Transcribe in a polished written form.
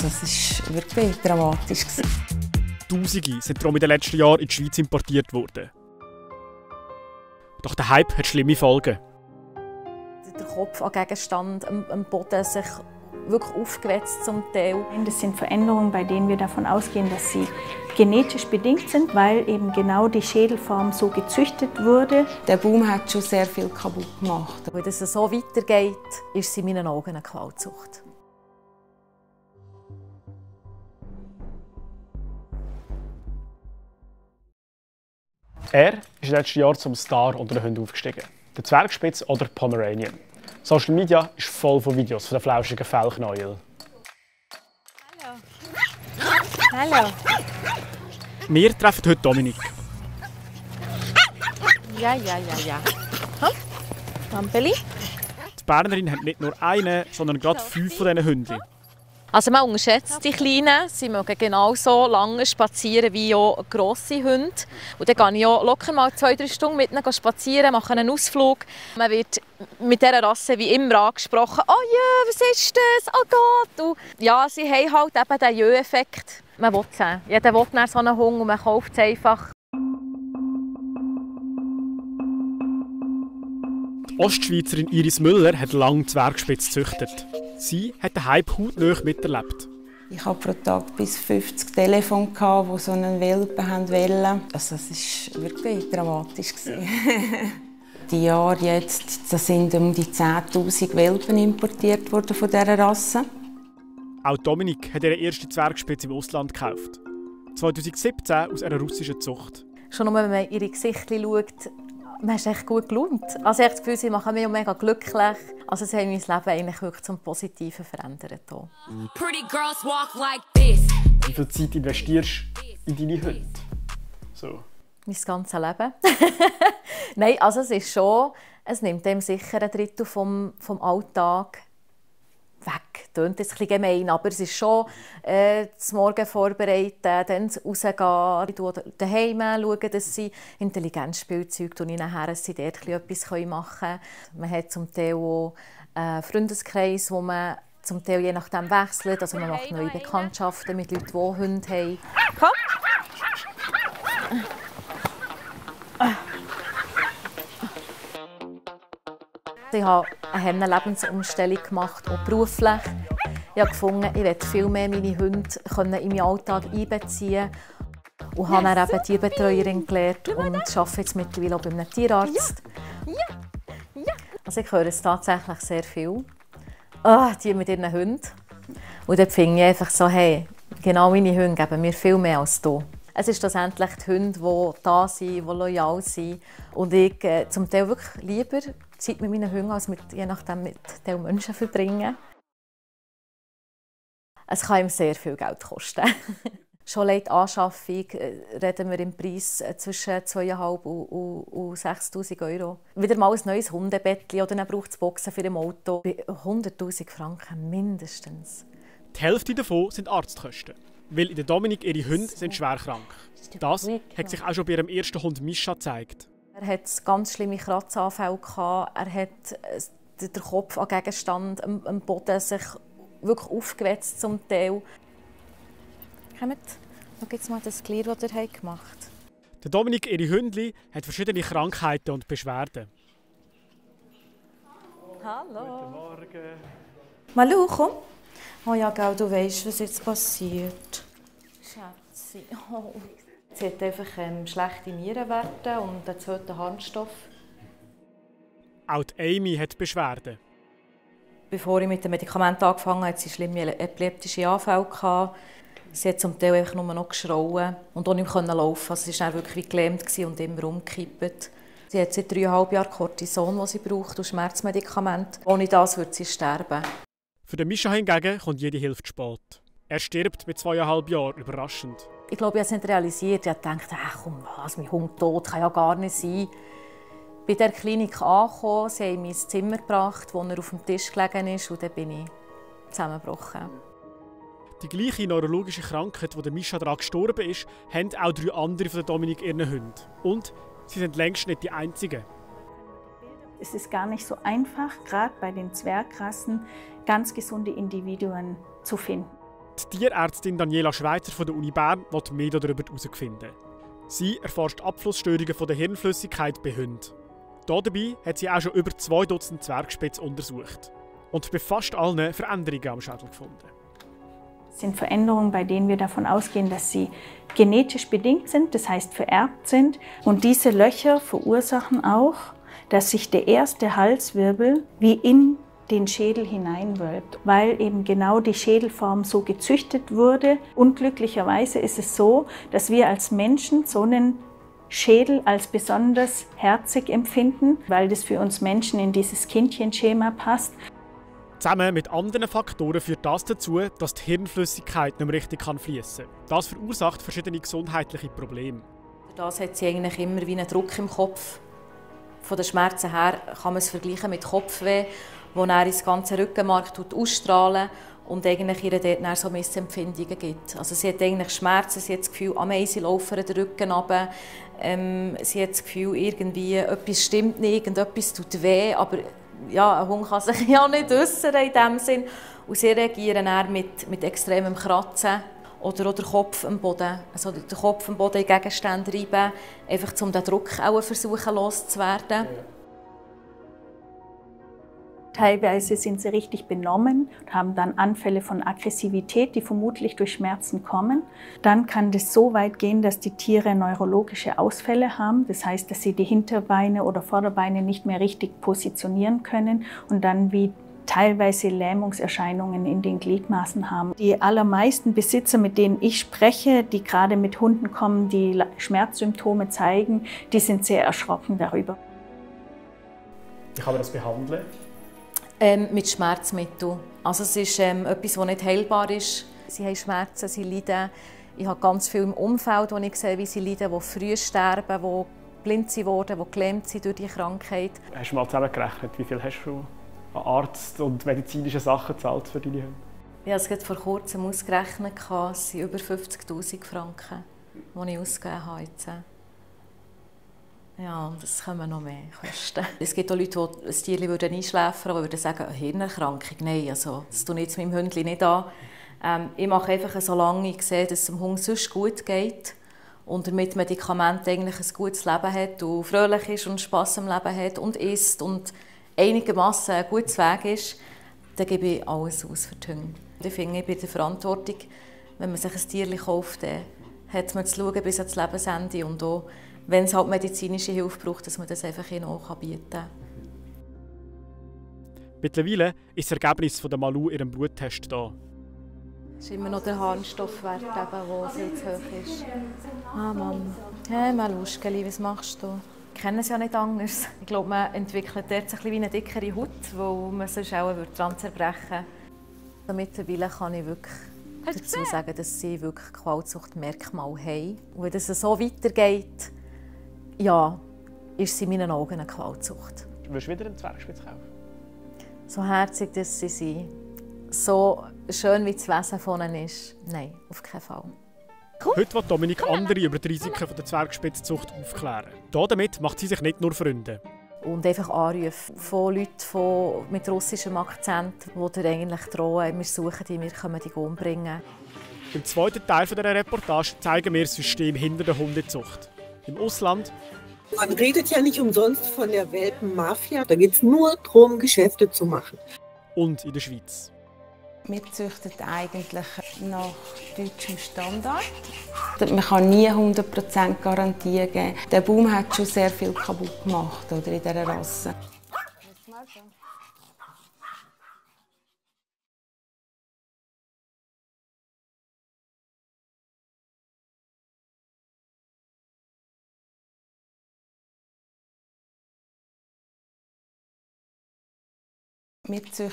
Also es war wirklich dramatisch. Tausende sind darum in den letzten Jahren in die Schweiz importiert worden. Doch der Hype hat schlimme Folgen. Der Kopf an Gegenstand, am Boden sich wirklich aufgewetzt zum Teil. Das sind Veränderungen, bei denen wir davon ausgehen, dass sie genetisch bedingt sind, weil eben genau die Schädelform so gezüchtet wurde. Der Boom hat schon sehr viel kaputt gemacht. Wenn es so weitergeht, ist es in meinen Augen eine Gewaltsucht. Er ist in den letzten Jahren zum Star unter den Hunden aufgestiegen. Der Zwergspitz oder Pomeranian. Social Media ist voll von Videos von den flauschigen Fellknäuel. Hallo. Hallo. Wir treffen heute Dominik. Ja. Komm, Pampeli. Die Bernerin hat nicht nur einen, sondern gerade 5 von diesen Hunden. Also man unterschätzt die Kleinen. Sie mögen genauso lange spazieren wie auch grosse Hunde. Und dann gehe ich auch locker mal 2-3 Stunden mit ihnen spazieren, mache einen Ausflug. Man wird mit dieser Rasse wie immer angesprochen. «Oh ja, was ist das? Oh Gott!» Und ja, sie haben halt eben den Jö-Effekt. Man will es. Jeder will nach so einen Hund und man kauft es einfach. Die Ostschweizerin Iris Müller hat lange Zwergspitz gezüchtet. Sie hat den Hype hautnah miterlebt. Ich hatte pro Tag bis 50 Telefone, die so einen Welpen wollten. Also es war wirklich dramatisch. Die Jahre jetzt, da sind um die 10'000 Welpen importiert worden von dieser Rasse. Auch Dominik hat ihre erste Zwergspitze im Ausland gekauft. 2017 aus einer russischen Zucht. Schon nur, wenn man in ihre Gesichter schaut, man ist echt gut gelaunt. Also ich habe das Gefühl, sie machen mich auch mega glücklich. Also sie haben mein Leben eigentlich wirklich zum Positiven verändert. Wie viel Zeit investierst du in deine Hunde? So. Mein ganzes Leben. Nein, also es ist schon, es nimmt dem sicher ein Drittel vom Alltag weg. Das klingt jetzt ein bisschen gemein, aber es ist schon das Morgen vorbereiten, dann rausgehen, daheim schauen, dass sie Intelligenzspielzeuge nachher, dass sie dort etwas machen können. Man hat zum Teil auch einen Freundeskreis, wo man zum Teil je nachdem wechselt. Also man macht neue Bekanntschaften mit Leuten, die Hunde haben. Komm! Ich habe eine Lebensumstellung gemacht, auch beruflich. Ich habe gefunden, ich möchte viel mehr meine Hunde in meinen Alltag einbeziehen. Und habe dann eben Tierbetreuerin gelernt und arbeite jetzt mittlerweile auch bei einem Tierarzt. Ja. Also ich höre es tatsächlich sehr viel. Die mit ihren Hunden. Und dann finde ich einfach so, hey, genau meine Hunde geben mir viel mehr als du. Es ist schlussendlich die Hunde, die da sind, die loyal sind. Und ich zum Teil wirklich lieber Zeit mit meinen Hunden, als je nachdem mit den Menschen verbringen. Es kann ihm sehr viel Geld kosten. Schon allein die Anschaffung reden wir im Preis zwischen 2'500 und 6'000 €. Wieder mal ein neues Hundebettchen oder dann braucht es Boxen für ein Auto. Bei 100'000 Franken mindestens. Die Hälfte davon sind Arztkosten. Weil in der Dominik ihre Hunde sind schwer krank. Das hat sich auch schon bei ihrem ersten Hund Mischa gezeigt. Er hat ganz schlimme Kratzanfälle gehabt. Er hat den Kopf an Gegenstand, am Boden sich wirklich aufgewetzt zum Teil. Kommt, schau jetzt mal das Glied, das er gemacht hat. Der Dominik, ihre Hündli, hat verschiedene Krankheiten und Beschwerden. Hallo. Guten Morgen. Malu, komm. Oh ja, gell, du weißt, was jetzt passiert. Schätze. Oh. Sie hat einfach schlechte Nierenwerte und einen zu hohen Harnstoff. Auch die Amy hat Beschwerden. Bevor ich mit dem Medikament angefangen habe, hatte sie schlimme epileptische Anfälle. Sie hat zum Teil einfach nur noch geschrauen und auch nicht mehr laufen. Also sie war wirklich wie gelähmt und immer umgekippt. Sie hat seit 3,5 Jahren Cortison, das sie braucht, und Schmerzmedikamente. Ohne das würde sie sterben. Für den Mischa hingegen kommt jede Hilfe zu spät. Er stirbt mit 2,5 Jahren, überraschend. Ich glaube, ich habe es nicht realisiert. Ich dachte, komm, was, mein Hund tot, kann ja gar nicht sein. Bei der Klinik angekommen, sie haben mich ins Zimmer gebracht, wo er auf dem Tisch gelegen ist, und dann bin ich zusammengebrochen. Die gleiche neurologische Krankheit, die der Mischa daran gestorben ist, haben auch 3 andere von Dominik ihren Hunden. Und sie sind längst nicht die einzigen. Es ist gar nicht so einfach, gerade bei den Zwergrassen ganz gesunde Individuen zu finden. Die Tierärztin Daniela Schweizer von der Uni Bern will mehr darüber herausfinden. Sie erforscht Abflussstörungen von der Hirnflüssigkeit bei Hunden. Dabei hat sie auch schon über 2 Dutzend Zwergspitze untersucht und bei fast allen Veränderungen am Schädel gefunden. Das sind Veränderungen, bei denen wir davon ausgehen, dass sie genetisch bedingt sind, das heißt vererbt sind. Und diese Löcher verursachen auch, dass sich der erste Halswirbel wie in den Schädel hineinwölbt, weil eben genau die Schädelform so gezüchtet wurde. Unglücklicherweise ist es so, dass wir als Menschen so einen Schädel als besonders herzig empfinden, weil das für uns Menschen in dieses Kindchenschema passt. Zusammen mit anderen Faktoren führt das dazu, dass die Hirnflüssigkeit nicht mehr richtig fließen kann. Das verursacht verschiedene gesundheitliche Probleme. Das hat sie eigentlich immer wie einen Druck im Kopf. Von den Schmerzen her kann man es vergleichen mit Kopfweh, wo dann ins ganze Rückenmark ausstrahlen und eigentlich ihr dort dann so Missempfindungen gibt. Also sie hat eigentlich Schmerzen, sie hat das Gefühl, Ameisen laufen den Rücken runter. Sie hat das Gefühl, irgendwie etwas stimmt nicht, irgendetwas tut weh, aber ja, ein Hund kann sich ja nicht äußern in dem Sinn. Und sie reagieren dann mit extremem Kratzen oder auch den Kopf am Boden. Also den Kopf am Boden in Gegenstände reiben, einfach um den Druck auch versuchen loszuwerden. Teilweise sind sie richtig benommen und haben dann Anfälle von Aggressivität, die vermutlich durch Schmerzen kommen. Dann kann das so weit gehen, dass die Tiere neurologische Ausfälle haben. Das heißt, dass sie die Hinterbeine oder Vorderbeine nicht mehr richtig positionieren können und dann wie teilweise Lähmungserscheinungen in den Gliedmaßen haben. Die allermeisten Besitzer, mit denen ich spreche, die gerade mit Hunden kommen, die Schmerzsymptome zeigen, die sind sehr erschrocken darüber. Wie kann man das behandeln? Mit Schmerzmitteln. Also es ist etwas, das nicht heilbar ist. Sie haben Schmerzen, sie leiden. Ich habe ganz viel im Umfeld, wo ich sehe, wie sie leiden, die früh sterben, die blind wurden, die gelähmt sind durch die Krankheit. Hast du mal zusammengerechnet, wie viel hast du an Arzt- und medizinischen Sachen gezahlt für deine Hunde? Ich habe es vor kurzem ausgerechnet, es sind über 50'000 Franken, die ich ausgegeben habe. Ja, und es kommen noch mehr Kosten. Es gibt auch Leute, die ein Tier einschläfern würden, die sagen, eine Hirnerkrankung. Nein, also, das tue ich jetzt meinem Hündchen nicht an. Ich mache einfach, solange ich sehe, dass es dem Hund sonst gut geht und er mit Medikamenten eigentlich ein gutes Leben hat und fröhlich ist und Spass am Leben hat und isst und einigermaßen ein gutes Weg ist, dann gebe ich alles aus für die Hunde. Ich finde, ich bin in der Verantwortung, wenn man sich ein Tier kauft, dann hat man zu schauen bis ans Lebensende und auch, wenn es halt medizinische Hilfe braucht, dass man das einfach ihnen auch bieten kann. Mittlerweile ist das Ergebnis von der Malu ihrem Bluttest da. Es ist immer noch der Harnstoffwert, der viel zu hoch ist. Ah, Mann. Hey, Maluschkeli, was machst du? Ich kenne es ja nicht anders. Ich glaube, man entwickelt dort ein bisschen wie eine dickere Haut, wo man sonst auch daran zerbrechen würde. Mittlerweile kann ich wirklich dazu sagen, dass sie wirklich Qualzuchtmerkmale haben. Und wenn das so weitergeht, ja, ist sie in meinen Augen eine Qualzucht. Willst du wieder einen Zwergspitz kaufen? So herzig, dass sie sind, so schön wie das Wesen von ihnen ist, nein, auf keinen Fall. Heute will Dominik andere über die Risiken der Zwergspitzzucht aufklären. Damit macht sie sich nicht nur Freunde. Und einfach Anrufe von Leuten mit russischem Akzent, die dir eigentlich drohen, wir suchen die, wir können die umbringen. Im zweiten Teil dieser Reportage zeigen wir das System hinter der Hundezucht. Im Ausland. Man redet ja nicht umsonst von der Welpenmafia. Da geht es nur darum, Geschäfte zu machen. Und in der Schweiz. Wir züchten eigentlich nach deutschem Standard. Man kann nie 100% Garantie geben. Der Boom hat schon sehr viel kaputt gemacht oder, in dieser Rasse. Wir züchten